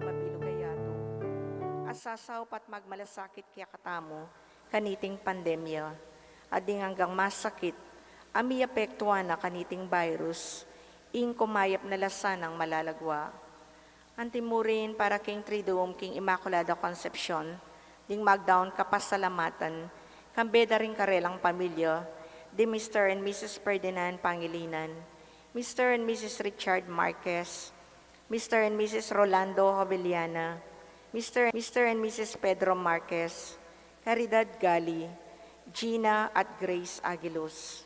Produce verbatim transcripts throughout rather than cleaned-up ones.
mabilug a yatu a sasaup at magmalasakit kekatamu kaniting pandemya, at ding anggang masakit a miapektuan na kaniting virus, ing kumayap na la sanang malagwa. Antimurin para king Triduum king Immaculada Concepcion, ding magdaun kapasalamatan, kambe da ring karelang pamilya, di Mister and Missus Ferdinand Pangilinan, Mister and Missus Richard Marquez, Mister and Missus Rolando Joveliana, Mister, Mister and Missus Pedro Marquez, Caridad Gali, Gina at Grace Aguiluz.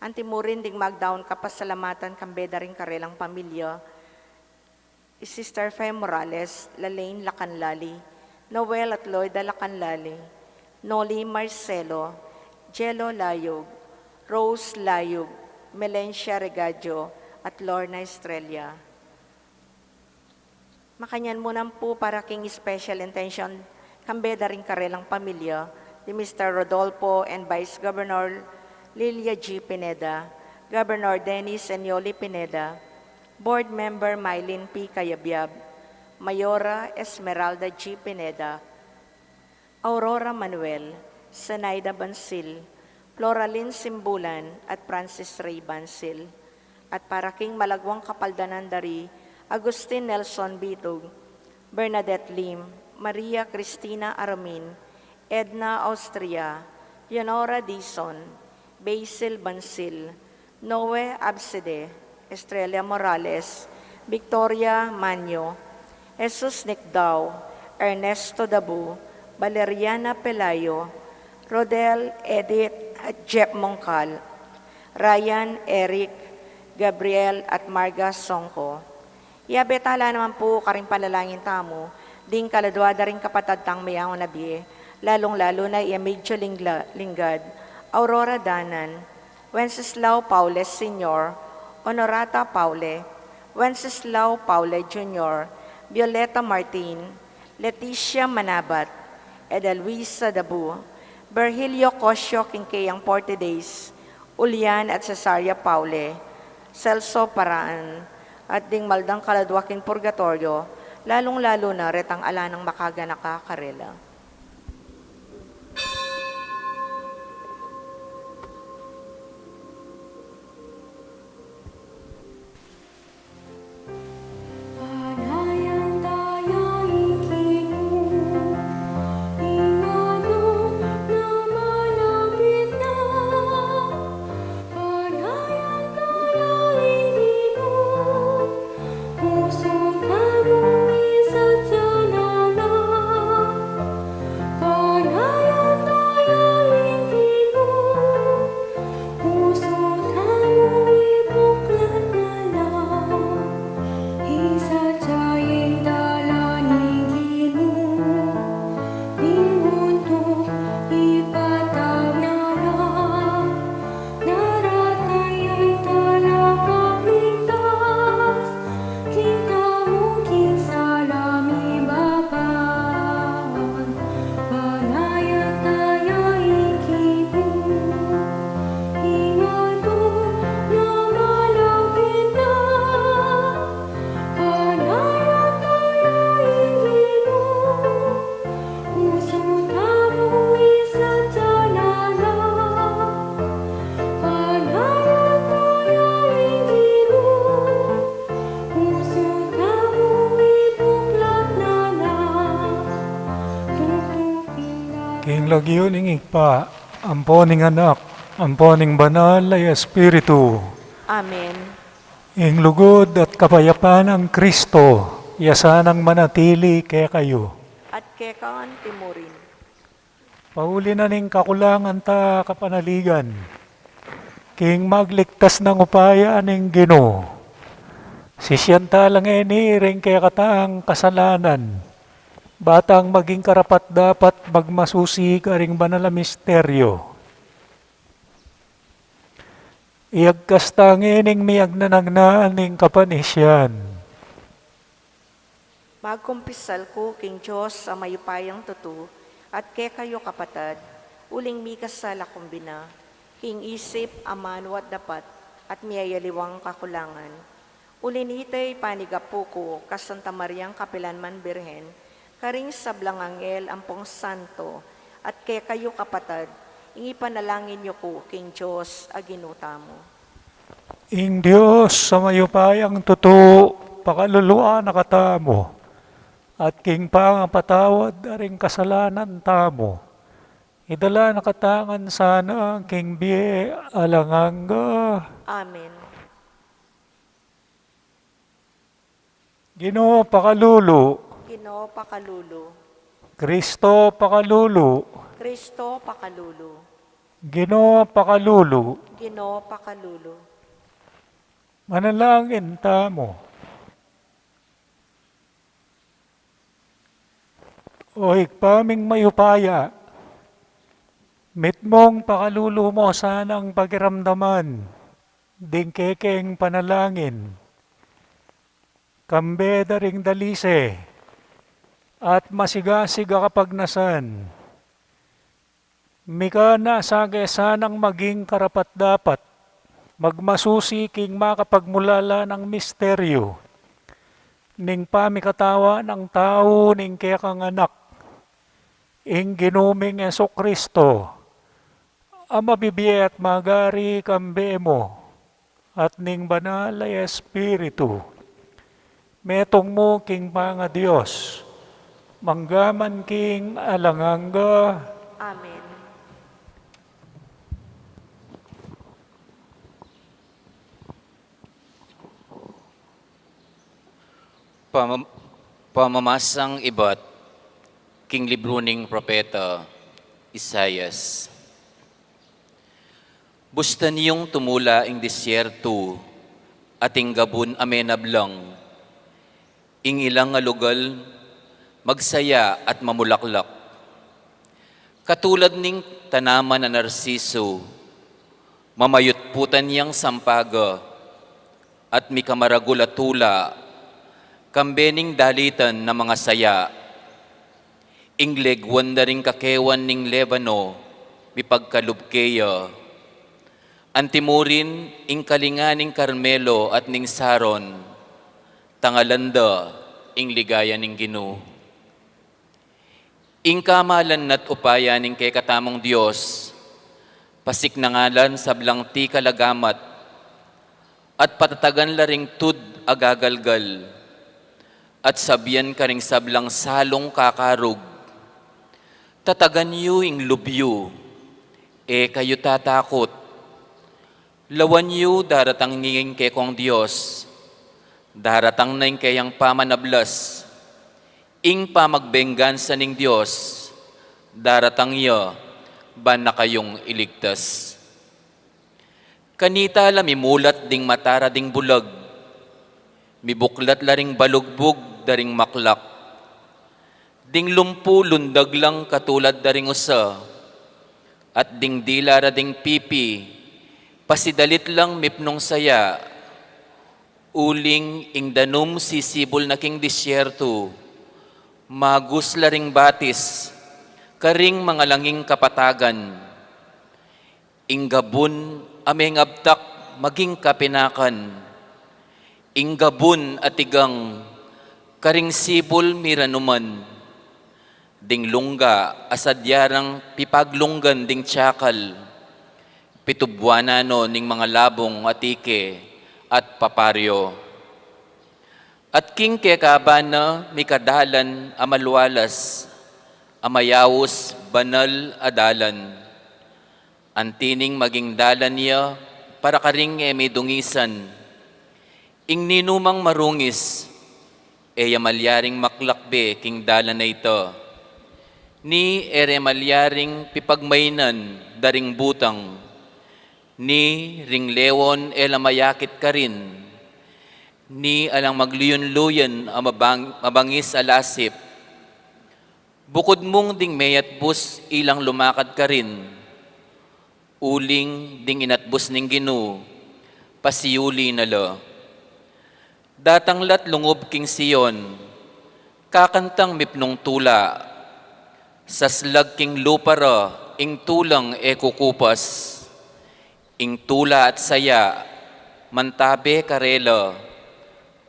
Antimurin ding magdaun kapasalamatan kambe da ring karelang pamilya, i Sister Fe Morales, Lalaine Lacanlali, Noel at Loida Lacanlali, Noli Marcelo, Jello Layug, Rose Layug, Melencia Regadio, at Lorna Estrella. Makanyan mu naman pu para king special intention, kambe da ring karelang pamilya, di Mister Rodolfo and Vice Governor Lilia G Pineda, Governor Dennis and Yoli Pineda, Board Member Mylene P Cayabyab, Mayora Esmeralda G Pineda, Aurora Manuel, Zenaida Bansil, Floralyn Simbulan, at Francis Ray Bansil, at para king malagwang kapaldanan da ri Agustin Nelson Bitug, Bernadette Lim, Maria Cristina Aramin, Edna Austria, Leonora Dizon, Basil Bansil, Noe Abside, Estrella Morales, Victoria Manyo, Jesus Nicdao, Ernesto Dabu, Valeriana Pelayo, Rodel Edith at Jeff Moncal, Ryan Eric, Gabriel at Marga Songko. Iyabe tala naman pu karing panalangin tamu ding kaladua da ring kapatad tang meyaun a bie, lalung-lalu na i Emigdio Lingla-, Lingad, Aurora Danan, Wenceslao Paule Senior, Honorata Paule, Wenceslao Paule Junior, Violeta Martin, Leticia Manabat, Edelwisa Dabu, Virgilio Cosio king keyang forty days, Ulian at Cesaria Paule, Celso Paraan, at ding maldang kaladua king purgatoryo, lalung-lalu na retang ala nang makaganaka karela. King lagyu ning Ibpa, ampo ning Anak, ampo ning Banal a Espiritu. Amen. Ing lugud at kapayapan nang Kristo, iya sanang manatili kekayu. At keka antimurin. Pauli na ning kakulangan ta kapanaligan, king magligtas nang upaya ning Ginu, sisian ta la ngeni ring kekatang kasalanan, ba tang maging karapat-dapat magmasusi karing banal a misteryo. Iyagkas ta ngening miagnanagnaan ning kapanisian. Magkumpisal ku king Dios a mayupayang tutu, at kekayu kapatad, uling mikasala kung bina, king isip, amanu at dapat, at miyayaliwang kakulangan. Uli nita, panigapu ku kang Santa Mariang kapilan man Birhen, karing sablang anghel ampong santo, at kekayu kapatad, ing ipanalangin yu ku king Dios a Ginu tamu. Ing Dios a mayupayang tutu, pakaluluan na katamu, at king pangapatawad da ring kasalanan tamu, idala na katamu ngan sana king bie alang angga. Amen. Ginu pakalulu. Ginu pakalulu. Kristo pakalulu. Kristo pakalulu. Ginu pakalulu. Ginu pakalulu. Manalangin tamu. O Ibpa ming mayupaya, mitmung pakalulu mu sanang pakiramdaman ding kekeng panalangin, kambe da ring dalise at masigasig a kapagnasan. Mika na sa ke sanang maging karapat-dapat magmasusi king makapagmulala nang misteryu ning pamikatawa nang tau ning kekang Anak, ing Ginu ming Jesucristo, a mabibie at magari kambe mu at ning Banal a Espiritu, metung mu king pangaDios, mangga man king alang angga. Amen. Pamam-, pamamasang ibat king libru ning propeta Isaias. Bustan yung tumula ing disyertu, at ing gabun a menablang, ing ilang a lugal magsaya at mamulaklak. Katulad ning tanaman a narsiso, mamayutputan yang sampaga, at mikamaragul a tula, kambe ning dalitan na mangasaya. Ing legwan da ring kakewan ning Lebano, mipagkalub keya. Antimurin ing kalinga ning Karmelo at ning Saron, tangalan da ing ligaya ning Ginu. Ing kamalan na't upaya ning kekatamung Dios, pasiknangan la ring sablang tikal a gamat, at patatagan la ring tud a gagalgal, at sabian karing sablang salung kakarug, tatagan yu ing lub yu, e kayu tatakut. Lawan yu, daratang ing kekong Dios, daratang na ing keyang pamanablas, ing pamagbengansa ning Dios, daratang ya, ban na kayung iligtas. Kanita la mimulat ding mata ra ding bulag, mibuklat la ring balugbug da ring maklak. Ding lumpu lundag lang katulad da ring usa, at ding dila ra ding pipi pasidalit lang mipnung saya. Uling ing danum sisibul na king disyertu, magus la ring batis karing mangalanging kapatagan. Ing gabun a mengabtak maging kapinakan, ing gabun a tigang karing sibul miranuman, ding lungga a sadya rang pipaglunggan ding tiakal, pitubuanan no ning mangalabung a tike at paparyo. At king kekaban na mikadalan a malualas, a mayaus banal a dalan. Anti ning maging dalan ya para karing e midungisan. Ing ninumang marungis, e ya malyaring maklakbe king dalan a ita. Ni e re malyaring pipagmainan da ring butang. Ni ring lewon e la mayakit karin. Ni alang magluyun-luyun a mabang-, mabangis a lasip. Bukud mung ding meyatbus ilang lumakad karin, uling ding inatbus ning Ginu, pasiuli na la. Datang la't lungub king Sion, kakantang mipnung tula, saslag king lupa ra ing tulang e kukupas. Ing tula at saya, mantabe karela,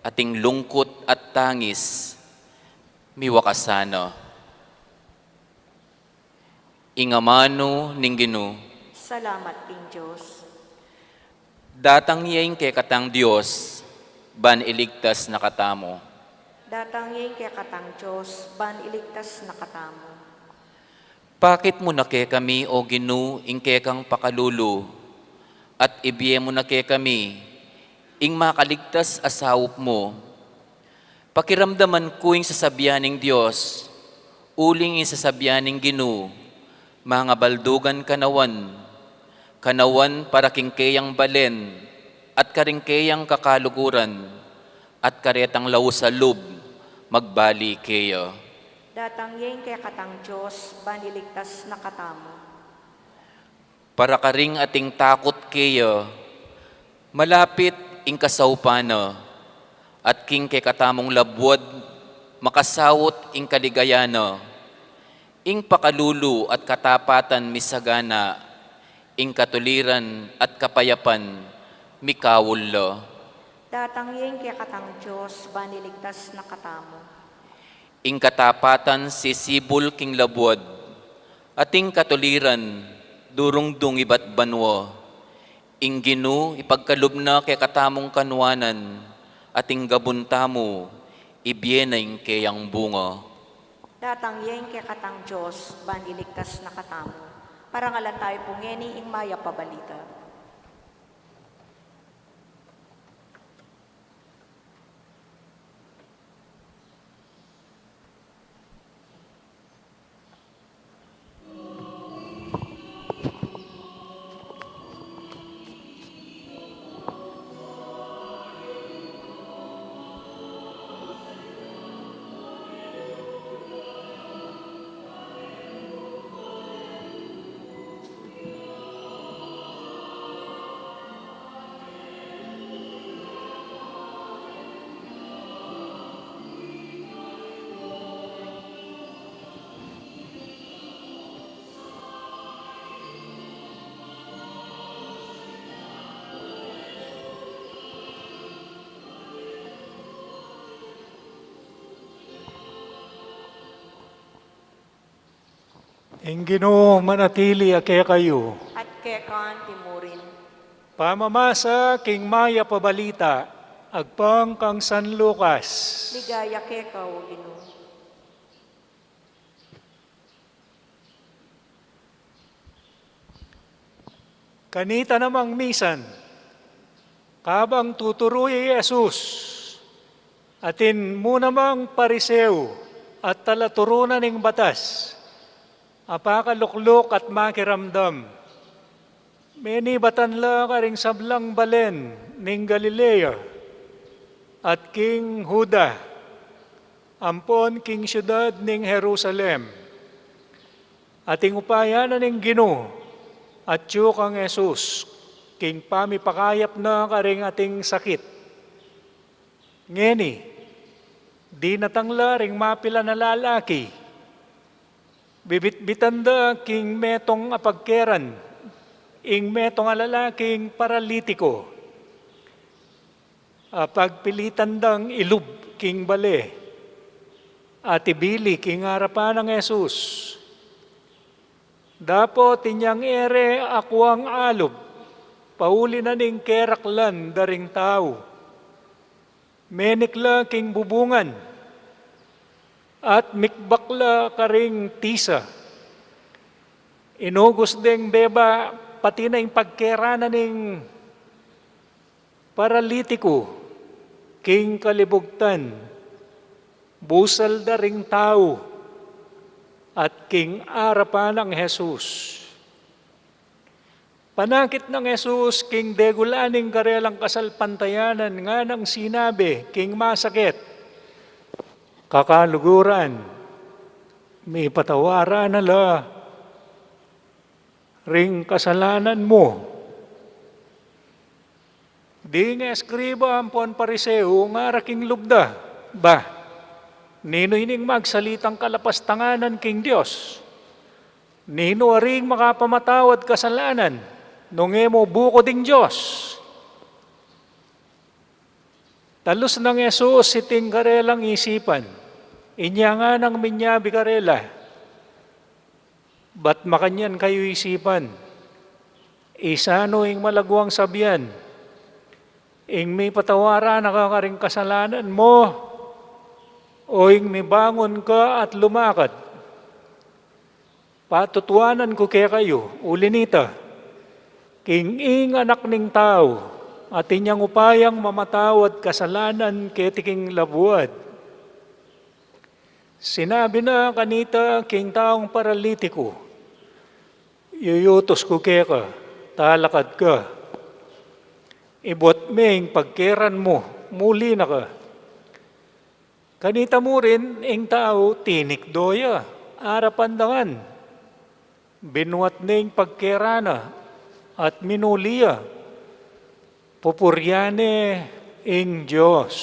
ating lungkut at tangis miwakasan na. Ing amanu ning Ginu. Salamat king Dios. Datang ya ing kekatang Dios, ban iligtas na katamu. Datang ya ing kekatang Dios, ban iligtas na katamu. Pakit mu na kekami, O Ginu, ing kekang pakalulu, at ibie mu na kekami ing makaligtas a saup mu. Pakiramdaman ku ing sasabian ning Dios, uling ing sasabian ning Ginu, mangabaldugan kanawan, kanawan para king keyang balen, at karing keyang kakaluguran, at karetang laus a lub, magbali keya. Datang ya ing kekatang Dios, ban iligtas na katamu. Para karing ating takut keya, malapit ing kasaupan na, at king kekatamung labuad, makasaut ing kaligayan na, ing pakalulu at katapatan misagana, ing katuliran at kapayapan mikaul la. Datang ya ing kekatang Dios, ban iligtas na katamu. Ing katapatan sisibul king labuad, at ing katuliran durungdung ibat banua. Ing Ginu ipagkalub na kekatamung kanuanan, at ing gabun tamu, ibie na ing keyang bunga. Datang ya ing kekatang Dios, ban iligtas na katamu. Parangalan tayu pu ngeni ing mayap a balita. Ing Ginu manatili ya kekayu. At keka mu rin. Pamamasa king mayap a balita agpang kang San Lucas. Ligaya keka, O Ginu. Kanita namang misan, kabang tuturu i Jesus, atin mu namang Pariseo at talaturu na ning batas a pakalukluk at makiramdam. Menibatan la karing sablang balen ning Galilea at king Juda, ampon king siudad ning Jerusalem. Ating upaya na ning Ginu, atyu kang Jesus, king pamipakayap na karing ating sakit. Ngeni, dinatang la ring mapilan a lalaki. Bibitbitan da king metung a pagkeran ing metung a lalaking paralitiko. A pagpilitan dang ilub king bale at ibili king arapan nang Jesus. Dapot inyang e re akuang alub, pauli na ning keraklan da ring tau. Menik la king bubungan at mikbak la karing tisa. Inugus deng beba pati na ing pagkeran na ning paralitiku king kalibugtan, busal da ring tau at king arapan nang Jesus. Panakit nang Jesus king degula ning karelang kasalpantayanan, nganang sinabi king masakit, "Kakaluguran, mipatawaran na la ring kasalanan mu." Ding eskriba ampon Pariseo ngara king lub da, "Ba, ninu ining magsalitang kalapastanganan king Dios? Ninu aring makapamatawad kasalanan, nung e mu bukud ing Dios?" Talus nang Jesus iting karelang isipan. Inya nganang minyabi karela, "Bat makanyan kayu isipan? Isanu ing malagwang sabian? Ing mipatawaran na ka karing kasalanan mu, o ing mibangun ka at lumakad?" Patutuanan ku kekayu, uli nita, king ing Anak ning Tau, atin yang upayang mamatawad kasalanan keti king labuad. Sinabi na kanita king taung paralitiku, "Yuyutus ku keka, talakad ka." Ibuat me ing pagkeran mu, muli na ka. Kanita mu rin ing tau, tinikdo ya, arapan da ngan. Binuat ne ing pagkeran na, at minuli ya. Pupurian ne ing Dios.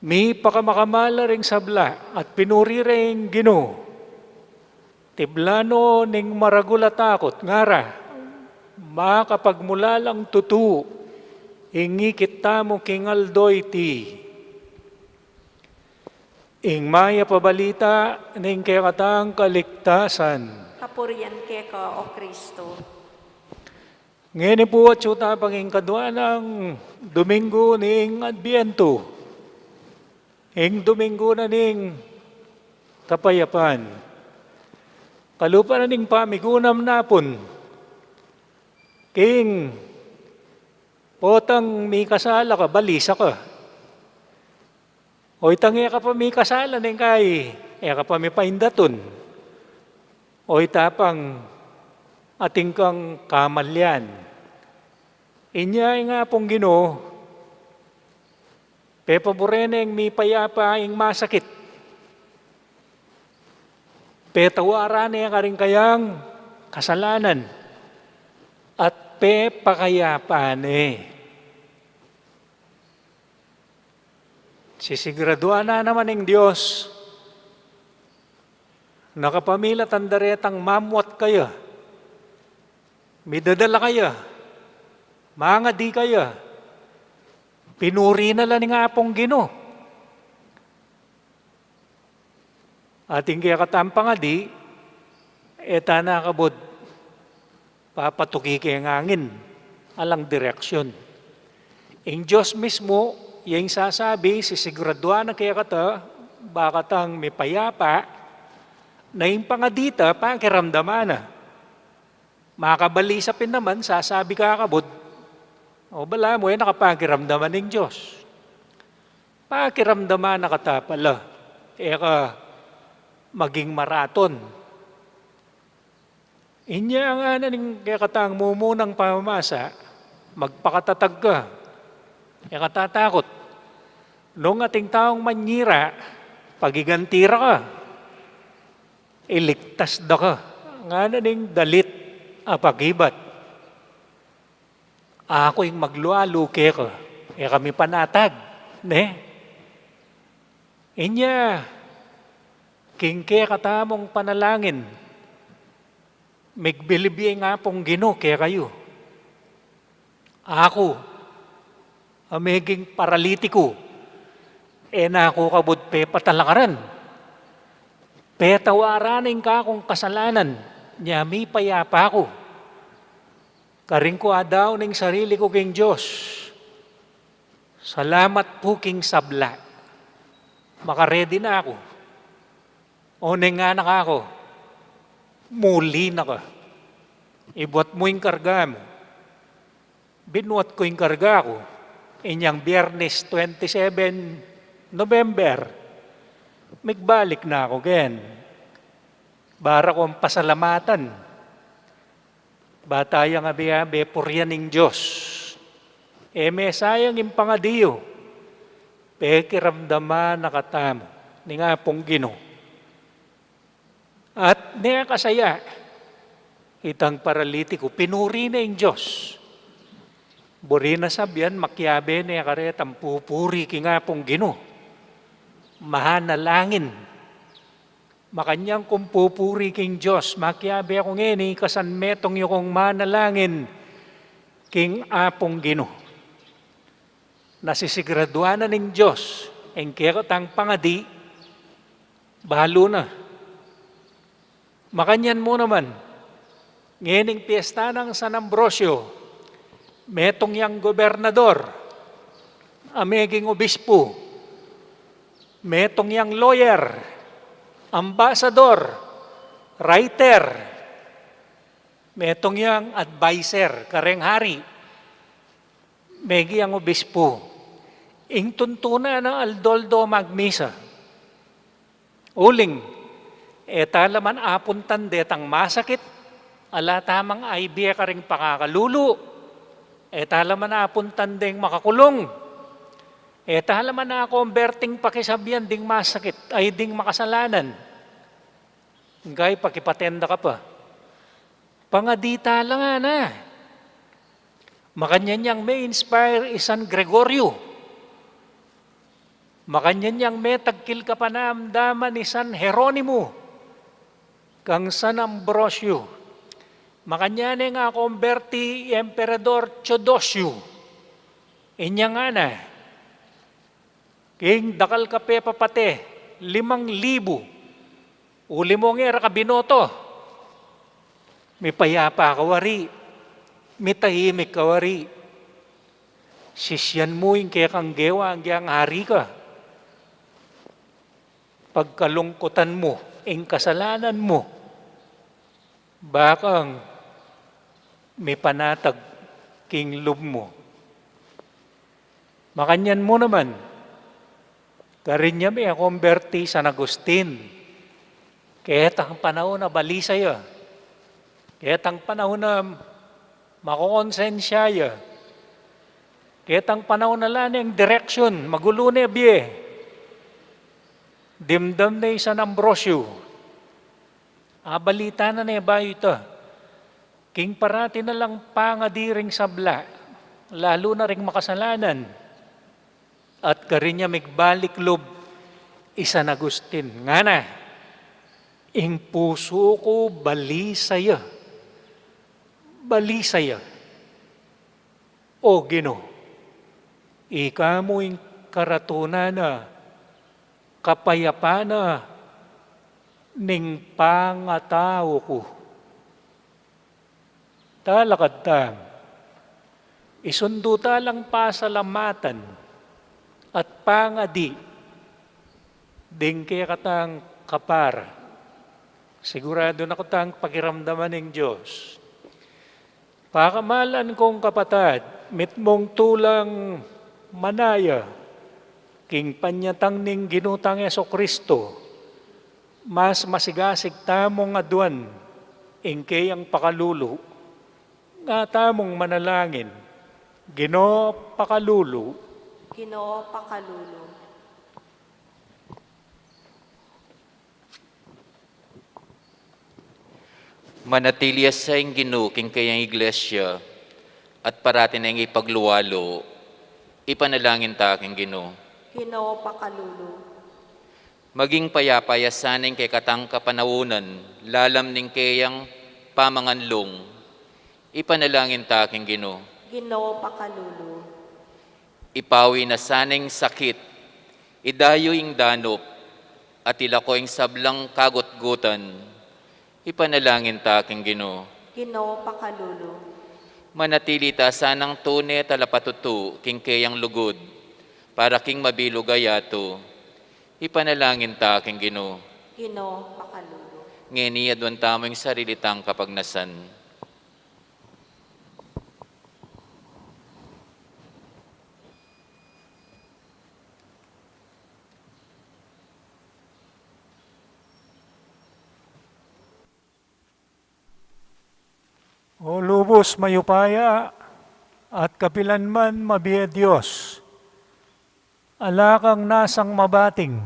Mipakamakamal la ring sabla, at pinuri re ing Ginu. Tiblan no ning maragul a takut, ngara, "Makapagmulalang tutu ing ikit tamu king aldo iti, ing mayap a balita ning kekatang kaligtasan." Kapurian keka, O Kristo. Ngeni pu, atyu ta pang ing kadua nang Domingo ning Adbientu, ing Domingo na ning Kapayapan. Kalupa na ning pamigunam napun, king potang mikasala ka, balisa ka. O itang e ka pa mikasala, neng kai, e ka pa mipaindatun. O ita pang atin kang kamalian. Inya ing Apung Ginu, pepabure neng mipayapa ing masakit. Petawaran ne karing kayang kasalanan. At pepakayapa ne. Sisiguraduan na naman ning Dios na kapamilatan da retang mamuat kaya, midadala kaya, mangadi kaya, pinuri na la ning Apung Ginu. Atin kekatang pangadi, e ta na kabud papatuki keng angin, alang direksyon. Ing Dios mismu, ya ing sasabi, sisiguraduan na kekata, ba katang mipayapa, na ing pangadi ta, pakiramdaman na. Makabalisa pin naman, sasabi kakabud, o balamu, e na ka pakiramdaman ning Dios. Pakiramdaman na kata pala, e ka maging maraton. Inya ngana ning kekatang mumunang pamamasa, magpakatatag ka, e ka tatakut. Nung ating taung manyira, pagiganti ra ka. Iligtas da ka, ngana ning dalit a pakibat. Aku ing maglualu keka, e ka mipanatag, ne? Inya, king kekatamung panalangin, migbilib ya ing Apung Ginu kekayu. Aku, a meging paralitiku, e na ku kabud pepatalakaran. Petawaran ne ing kakung kasalanan, nya mipayapa ku. Karin ku adaun ing sarili ku king Dios. Salamat pu king sabla. Makaredi na ku. O neng ngana kaku, muli na ka. Ibuat mu ing karga mu. Binuat ku ing karga ku. Inyang Biyernes, twenty-seven November, migbalik na ku ken. Bara kung pasalamatan. Ba tayang abe-abe purian ning Dios. E me sayang ing pangadi yu. Pekiramdaman na katamu ning Apung Ginu. At ne kasaya, itang paralitiku, pinuri ne ing Dios. Buri na sabian, makiabe ne karetang pupuri king Apung Ginu. Manalangin. Makanyan kung pupuri king Dios, makiabe ku ngeni, kasan metung yu kung manalangin king Apung Ginu. Nasisiguraduan na ning Dios ing kekatang pangadi, balu na. Makanyan mu naman, ngening piesta nang San Ambrosio, metung yang gobernador a meging obispu, metung yang lawyer, ambasador, writer, metung yang adviser kareng hari, megi yang obispu. Ing tuntunan na aldo-aldo magmisa. Uling, e ta la man apuntan detang masakit, ala tamang aibie karing pakakalulu, e ta la man apuntan deng makakulung, e ta la man akomberting pakisabian ding masakit, ay ding makasalanan. Ngkay pakipaten da ka pa. Pangadi ta la ngana. Makanyan yang me-inspire i San Gregorio. Makanyan yang metagkil kapanamdaman i San Jeronimo kang San Ambrosio. Makanyan ne nga akomberti i Emperador Teodosio. Inya ngana, king dakal ka pepapate, limang libu. Uli mo nge ra ka binoto. Mipayapa ka wari, mitahimik ka wari. Sisyan mu ing kekang gewa, agyang hari ka. Pagkalungkutan mu ing kasalanan mu, bakang mipanatag king lub mu. Makanyan mu naman, karin ya me-akomberti i San Agustin. Ketang panaun a balisa ya. Ketang panaun a makokonsensya ya. Ketang panaun a ala neng direksyon, magulu ne bie. Dimdam ne i San Ambrosio. Abalita na ne bayu ita. King parati na lang pangadi ring sabla, lalu na ring makasalanan. At karin ya migbalik lub i San Agustin. Ngana, ing pusu ku balisa ya. Balisa ya. O Ginu, ika mu ing karatunan na, kapayapan na ning pangatau ku. Talakad tang isundu ta lang pasalamatan at pangadi ding kekatang kapara. Siguradu na ku tang pakiramdaman ning Dios. Pakamalan kung kapatad, mitmung tulang manaya king panyatang ning Ginu tang Jesucristo, mas masigasig tamung aduan ing keyang pakalulu. Nga tamung manalangin. Ginu, pakalulu. Ginu, pakalulu. Manatili sa ing Ginu king keyang iglesia, at parati neng ipagluwalu, ipanalangin ta king Ginu. Ginu, pakalulu. Maging payapa ya sana ing kekatang kapanaunan, lalam ning keyang pamanganlung, ipanalangin ta king Ginu. Ginu, pakalulu. Ipawi na sana ing sakit, idayu ing danup, at ilako ing sablang kagutgutan, ipanalangin ta king Ginu. Ginu, pakalulu. Manatili ta sanang tune talapatutu king keyang lugud, para king mabilug a yatu, ipanalangin ta king Ginu. Ginu, pakalulu. Ngeni aduan tamu ing sarili tang kapagnasan. O lubus mayupaya at kapilan man mabie a Dios, ala kang nasang mabating,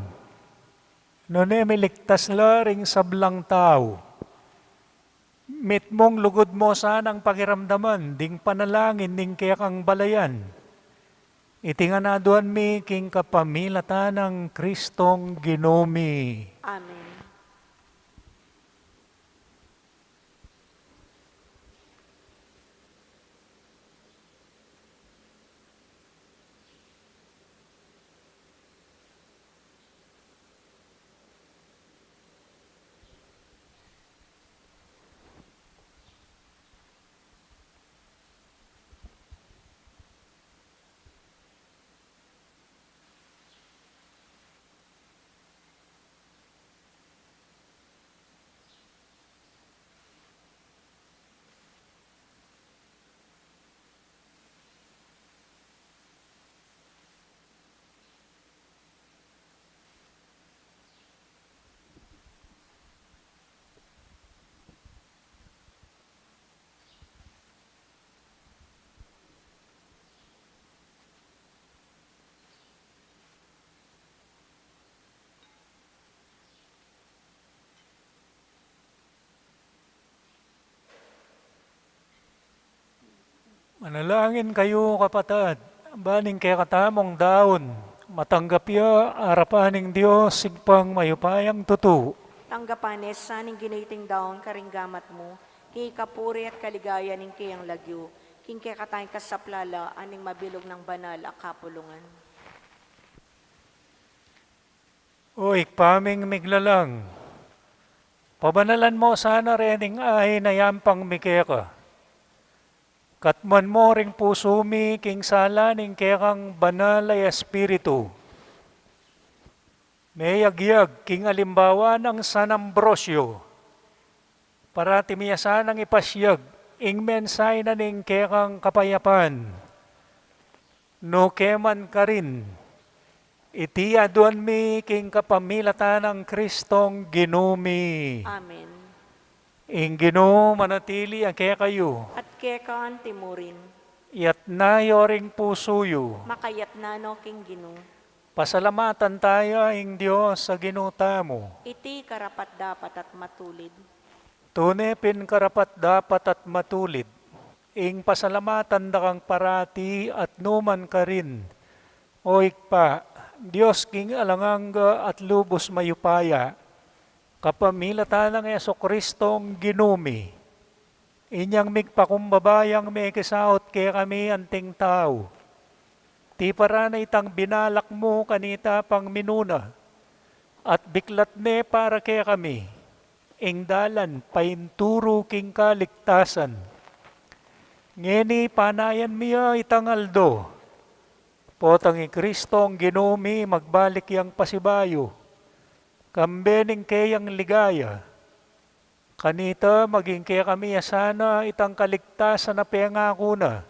nune miligtas la ring sablang tau. Mitmung lugud mu sanang pakiramdaman ding panalangin ning kekang balayan. Iti ngan aduan mi king kapamilatan nang Kristong Ginu mi. Amen. Manalangin kayu, kapatad, ban ing kekatamung daun matanggap ya arapan ning Dios Ibpang mayupayang tutu. Tanggapan ne sa ning Ginu iting daun karing gamat mu, king ikapuri at kaligayan ning keyang lagyu, king kekatang kasaplalan ning mabilug nang banal a kapulungan. O Ibpa ming miglalang, pabanalan mu sana rening ain a yampang mi keka. Katmuan mu ring pusu mi king sala ning kekang Banal a Espiritu. Meyagyag king alimbawa nang San Ambrosio, parati mi ya sanang ipasyag ing mensahe na ning kekang kapayapan. Nuke man karin, iti aduan mi king kapamilatan nang Kristong Ginu mi. Amen. Ing Ginu manatili ya kekayu. At keka anti mu rin. Itas yu ring pusu yu. Makaitas no king Ginu. Pasalamatan taya ing Dios a Ginu tamu. Iti karapat-dapat at matulid. Tune pin karapat-dapat at matulid ing pasalamatan da kang parati at nu man karin, O Ibpa, Dios king alang angga at lubus mayupaya, kapamilatan nang Jesucristong Ginu mi. Inyang migpakumbaba yang mekisaut kekami anting tau. Tiparan na itang binalak mu kanita pang minuna, at biklat ne para kekami ing dalan painturu king kaligtasan. Ngeni panayan mi ya itang aldo, potang i Kristong Ginu mi magbalik yang pasibayu, kambe ning keyang ligaya. Kanita maging kekami ya sana itang kaligtasan a pengaku na,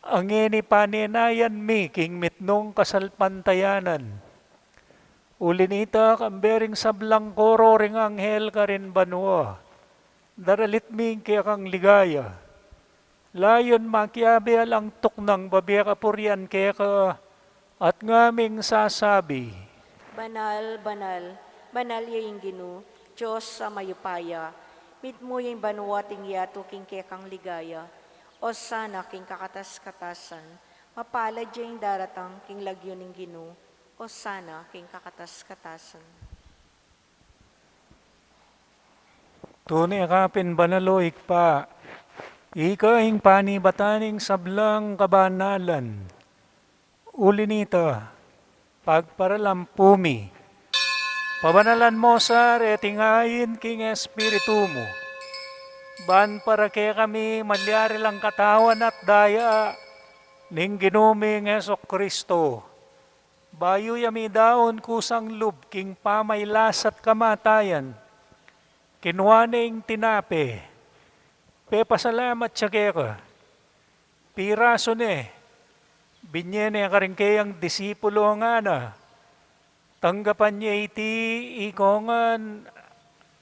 a ngeni panenayan mi king mitmung kasalpantayanan. Uli nita, kambe ring sablang koro ring anghel karin banua, daralit mi ing kekang ligaya. Layun makiabe alang tuknang babie kapurian keka, at ngaming sasabi, Banal, banal, banal ya ing Ginu, Dios a mayupaya. Mitmu ya ing banua at ing yatu king kekang ligaya. Osana king kakatas-katasan. Mapalad ya ing daratang king lagyu ning Ginu. Osana king kakatas-katasan. Tune ka pin banal, o Ibpa. Ika ing panibatan ning sablang kabanalan. Uli nita, pagparalampu mi, pabanalan mu sa reting ain king Espiritu mu, ban para kekami malyari lang katawan at daya ning Ginu ming Jesucristo. Bayu ya midaun kusang lub king pamailas at kamatayan, kinua ne ing tinape, pepasalamat ya keka, pirasu ne, binye ne karing keyang disipulu, ngana, tanggapan ye iti ikongan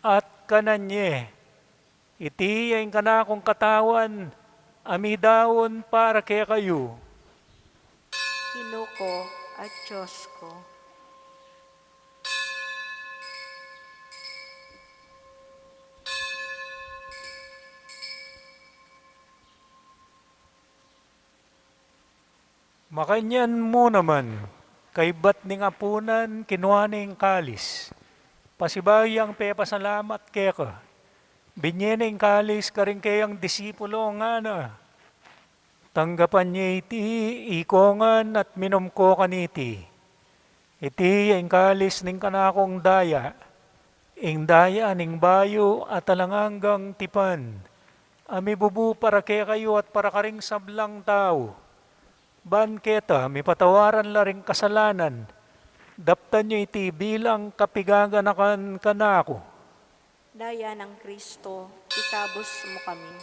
at kanan ye. Iti ya ing kanakung katawan a midaun para kekayu. Ginu ku at Dios ku. Makanyan mu naman, kaybat ning apunan, kinua ne ing kalis, pasibayu yang pepasalamat keka, binye ne ing kalis karing keyang disipulu, ngana, tanggapan ye iti ikongan at minum ko kaniti. Iti ya ing kalis ning kanakung daya, ing daya ning bayu at alang anggang tipan, a mibubu para kekayu at para karing sablang tau, ban keta mipatawaran la ring kasalanan. Daptan yu iti bilang kapigaganakan kanaku. Daya nang Kristo, ikabus mu kami.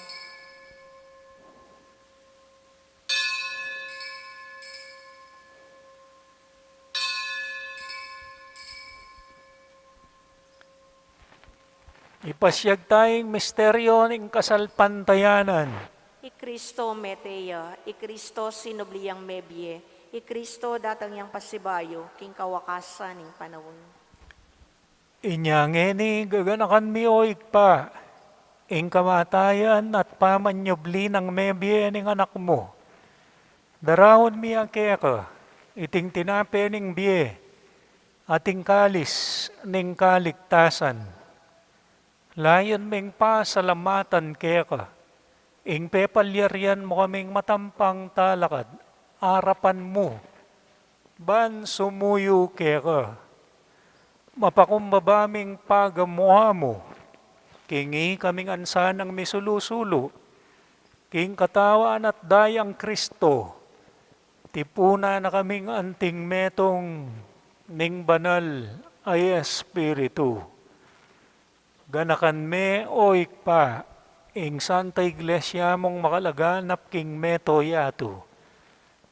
Ipasyag taya ing misteryu ning kasalpantayanan. I Kristo mete ya, i Kristo sinubli yang mebie, i Kristo datang yang pasibayu king kawakasan ning panaun. Inya ngeni gaganakan mi, o Ibpa, ing kamatayan at pamanyubli nang mebie ning Anak mu. Daraun mi ya keka iting tinape ning bie at ing kalis ning kaligtasan. Layun ming pasalamatan keka ing pepalyarian mu kaming matampang talakad arapan mu ban sumuyu keka. Mapakumbaba ming pagamuan mu king ikaming ansanang misulu-sulu king katawan at dayang Kristo, tipunan na kaming anting metung ning Banal a Espiritu. Ganakan me, o Ibpa, ing Santa Iglesia mung makalaganap king mabilug a yatu,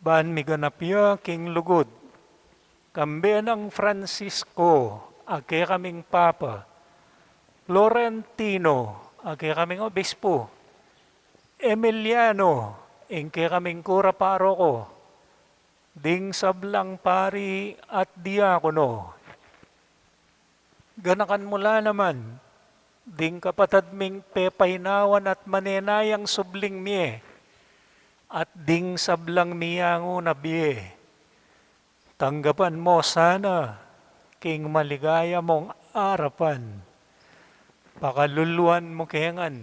ban miganap ya king lugud, kambe nang Francisco a kekaming Papa, Florentino a kekaming Obispo, Emiliano ing kekaming Kura Paroko, ding sablang pari at diakono. Ganakan mu la naman ding kapatad ming pepainawan at manenayang subling mie, at ding sablang miyangu na bie. Tanggapan mu sana king maligaya mung arapan. Pakaluluan mu ke ngan.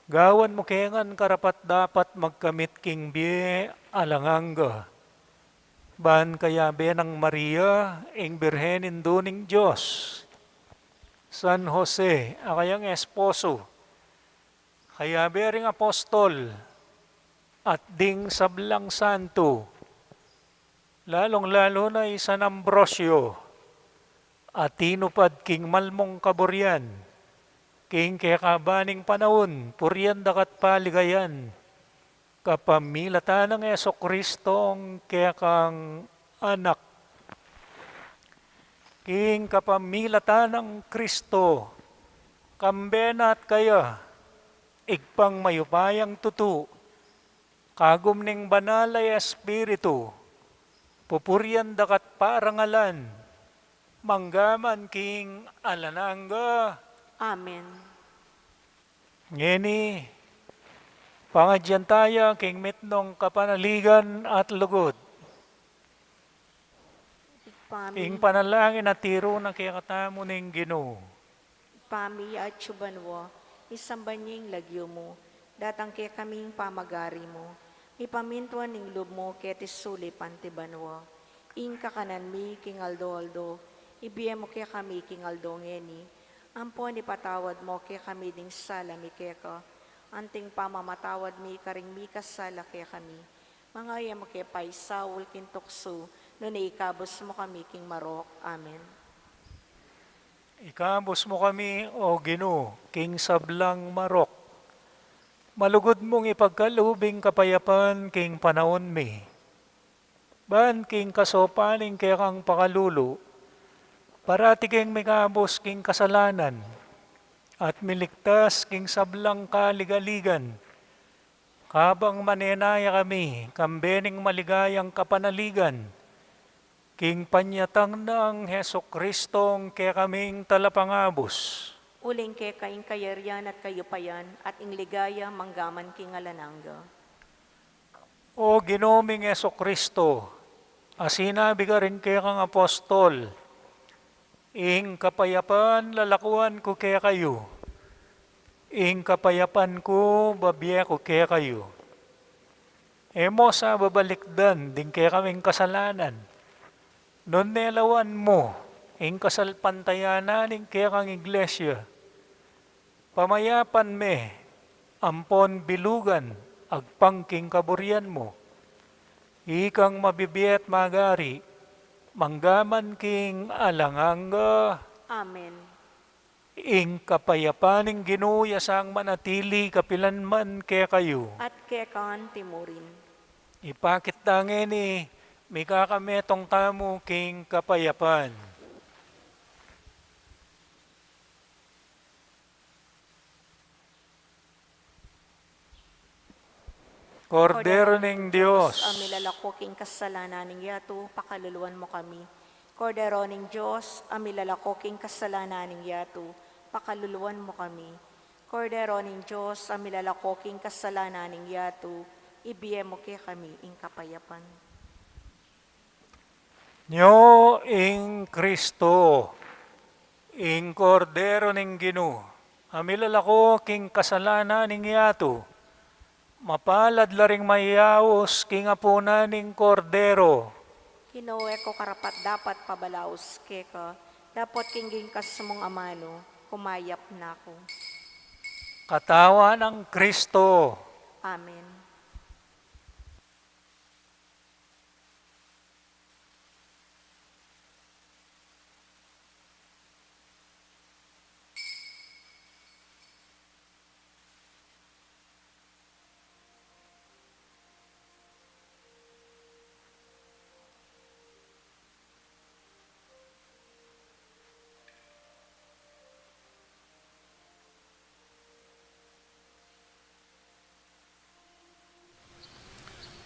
Gawan mu ke ngan karapat-dapat magkamit king bie alang angga. Ban kayabe nang Maria, ing Birhen Indu ning Dios, San Jose a kayang esposo, kayabe ring apostol, at ding sablang santo, lalung-lalu na i San Ambrosio, a tinupad king malmung kaburian king kekaban ning panaun, purian daka at paligayan, kapamilatan nang Jesucristong kekang Anak. King kapamilatan nang Kristo, kambe na at kaya, Ibpang mayupayang tutu, kagum ning Banal a Espiritu, pupurian daka at parangalan, mangga man king alang angga. Amen. Ngeni, pangadyan taya king mitmung kapanaligan at lugud. Ibpa mi, ing panalangin a tiru na kekatamu ning Ginu. Ibpa mi, atsu ka banua, misamban ya ing lagyu mu, datang kekami ing pamagari mu, mipamintuan ing lub mu keti sulip anti banua. Ing kakanan mi king aldo-aldo, ibie mu kekami king aldo ngeni, ampon ipatawad mu kekami ding sala mi keka, anting pamamatawad mi karing mikasala kekami. Manga e mu ke paisaul king tuksu, nune ikabus mu kami king marok. Amen. Ikabus mu kami, O Ginu, king sablang marok. Malugud mung ipagkalub ing kapayapan king panaun mi. Ban king kasaupan ning kekang pakalulu, parati keng mikabus king kasalanan, at miligtas king sablang kaligaligan, kabang manenaya kami kambe ning maligayang kapanaligan, king panyatang nang Jesucristong kekaming Talapangabus. Uling keka ing kayarian at kayupayan, at ing ligaya mangga man king alang angga. O Ginu ming Jesucristo, a sinabi karing kekang apostol, Ing kapayapan lalakuan ku kekayu, ing kapayapan ku babie ku kekayu. E mu sa babalikdan ding kekaming kasalanan, nune lawan mu ing kasalpantayanan ning kekang Iglesia. Pamayapan me, ampon bilugan agpang king kaburian mu. Ikang mabibie at magari, mangga man king alang angga. Amen. Ing kapayapan ning Ginu ya sang manatili kapilan man kekayu. At keka anti murin. Ipakit da ngeni, mikakametung tamu king kapayapan. Kordero ning Dios, a milalako king kasalanan ning yatu, pakaluluan mu kami. Kordero ning Dios, a milalako king kasalanan ning yatu, pakaluluan mu kami. Kordero ning Dios, a milalako king kasalanan ning yatu, ibie mu kekami ing kapayapan. Nyo ing Kristo, ing Kordero ning Ginu, a milalako king kasalanan ning yatu, mapalad la ring mayaus king apunan ning Kordero. Ginu, e ku karapat-dapat pabalaus keka, dapot king gingkas mung amanu, kumayap na ku. Katawan nang Kristo. Amen.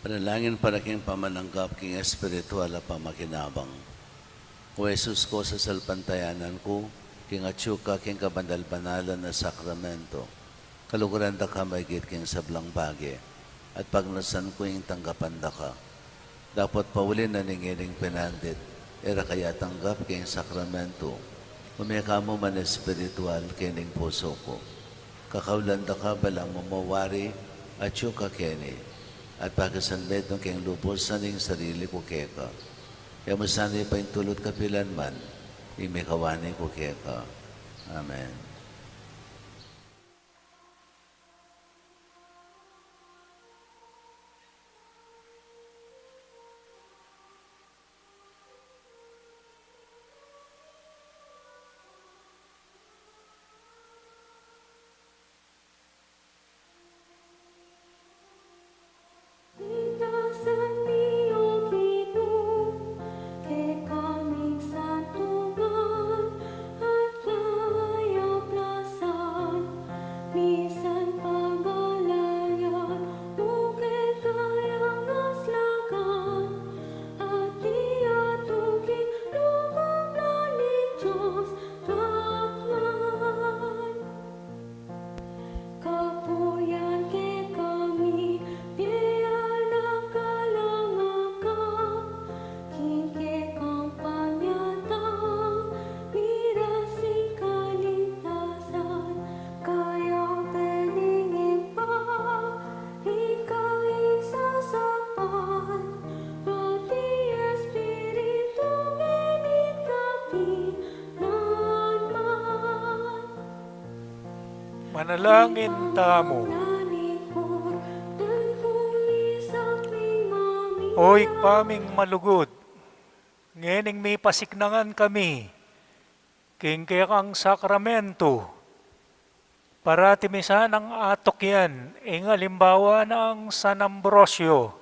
Panalangin para king pamananggap king espiritual a pamakinabang. O Jesus ku, sasalpantayanan ku king atyu ka king kabanal-banalan a sakramento, kaluguran da ka maigit king sablang bage, at pagnasan ku ing tanggapan da ka. Dapot pauli na ning ining pinandit, e ra ka ya tanggap king sakramento, ume ka mu man espiritual king pusu ku. Kakaulan da ka ba lang mumawari, atyu ka keni, at pakisanmetung king lubusan ing sarili ku keka. E mu sana ipaintulut kapilanman ing mikawani ku keka. Amen. Manalangin tamu. O Ibpa ming malugud, ngening mipasiknangan kami king kekang sakramento, parati mi sanang atukyan ing alimbawa nang San Ambrosio.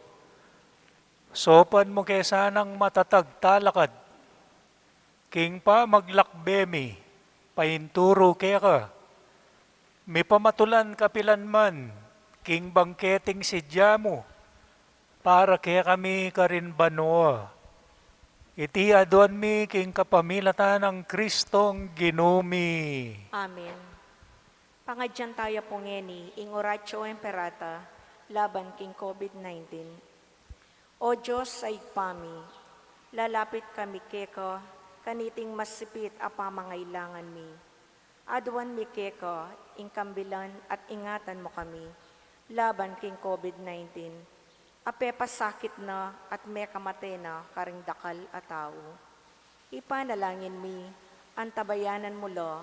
Saupan mu ke sanang matatag talakad king pamaglakbe mi painturu keka. Mipamatulan kapilanman king bangketing sidya mu para kekami karin banua. Iti aduan mi king kapamilatan nang Kristong Ginu mi. Amen. Pangadyan taya pu ngeni ing Oratio Imperata laban king COVID nineteen. O Dios a Ibpa mi, lalapit kami keka kaniting masipit a pamangailangan mi. Aduan mi keka ing kambilan at ingatan mu kami laban king COVID nineteen, a pepasakit na at mekamate na karing dakal a tau. Ipanalangin mi, antabayanan mu la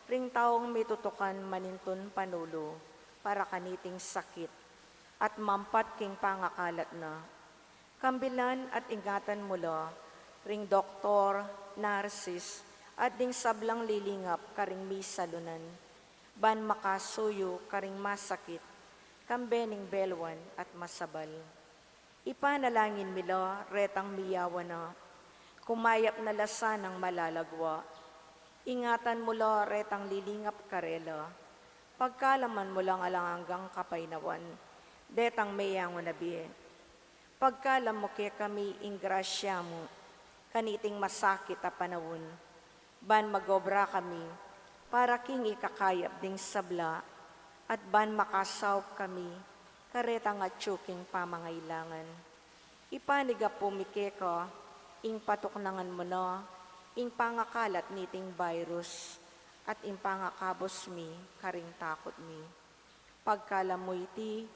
ring taung mitutukan manintun panulu para kaniting sakit at mampat king pangakalat na. Kambilan at ingatan mu la ring doktor, narsis, at ding sablang lilingap karing misalunan, ban makasuyu karing masakit, kambe ning belwan at masabal. Ipanalangin mi la retang miyawan na, kumayap na la sanang malalagua. Ingatan mu la retang lilingap karela, pagkalaman mu lang alang anggang kapaynawan detang meyangu na bie. Pagkalam mu kekami ing grasya mu kaniting masakit a panaun, ban magobra kami para king ikakayap ding sabla At ban makasaup kami karetang atyu king pamangailangan, ipanigapu mi keka ing patuknangan mu na ing pangakalat niting virus at ing pangakabus mi karing takut mi. Pagkalub mu iti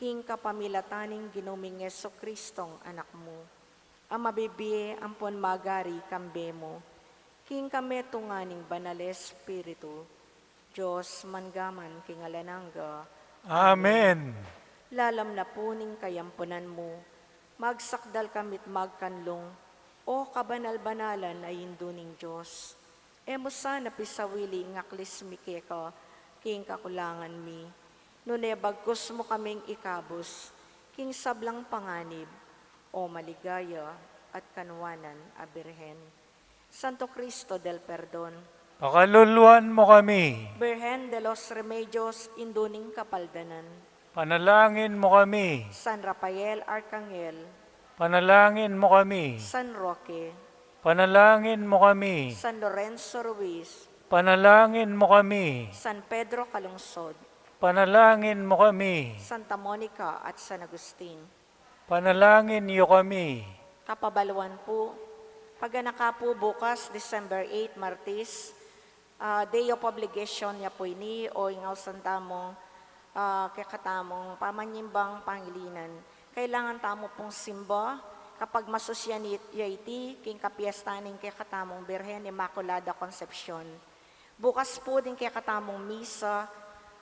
king kapamilatan ning Ginu ming Jesucristong Anak mu, a mabibie ampon magari kambe mu king kametungan ning Banal Espiritu, Dios, mangga man king alang angga. Amen. Lalam na pu ning kayampunan mu, magsakdal kami't magkanlung, O kabanal-banalan a Indu ning Dios. E mu sana pisawili ing aklis mi keka king kakulangan mi, nune bagkus mu kaming ikabus king sablang panganib, O maligaya at kanuanan a Birhen. Santo Cristo del Perdon, pakaluluan mu kami. Birhen de los Remedios, Indu ning Kapaldanan, panalangin mu kami. San Rafael Arkanghel, panalangin mu kami. San Roque, panalangin mu kami. San Lorenzo Ruiz, panalangin mu kami. San Pedro Calungsod, panalangin mu kami. Santa Monica at San Agustin, panalangin yu kami. Kapabaluan pu, paganaka pu bukas, December eight, Martis, ah, day of obligation ya pu ini, o ing ausan tamung, ah, kekatamung pamanyambang pangilinan. Kailangan tamu pung simba kapag masusyan it-, ya iti king kapiestan ning kekatamung Birhen Inmaculada Concepcion. Bukas pu ding kekatamung misa,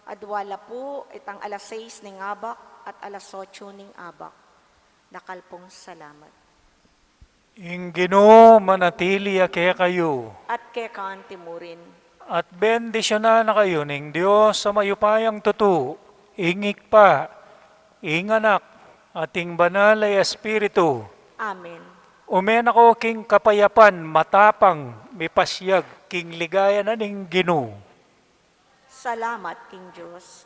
adwa la pu itang alas sais ning abak at alas otso ning abak. Dakal pung salamat. Ing Ginu manatili ya kekayu. At keka anti mu rin. At bendisyunan na kayu ning Dios a mayupayang tutu, ing Ibpa, ing Anak, at ing Banal a Espiritu. Amen. Ume na ko king kapayapan matapang, mipasyag king ligaya na ning Ginu. Salamat king Dios.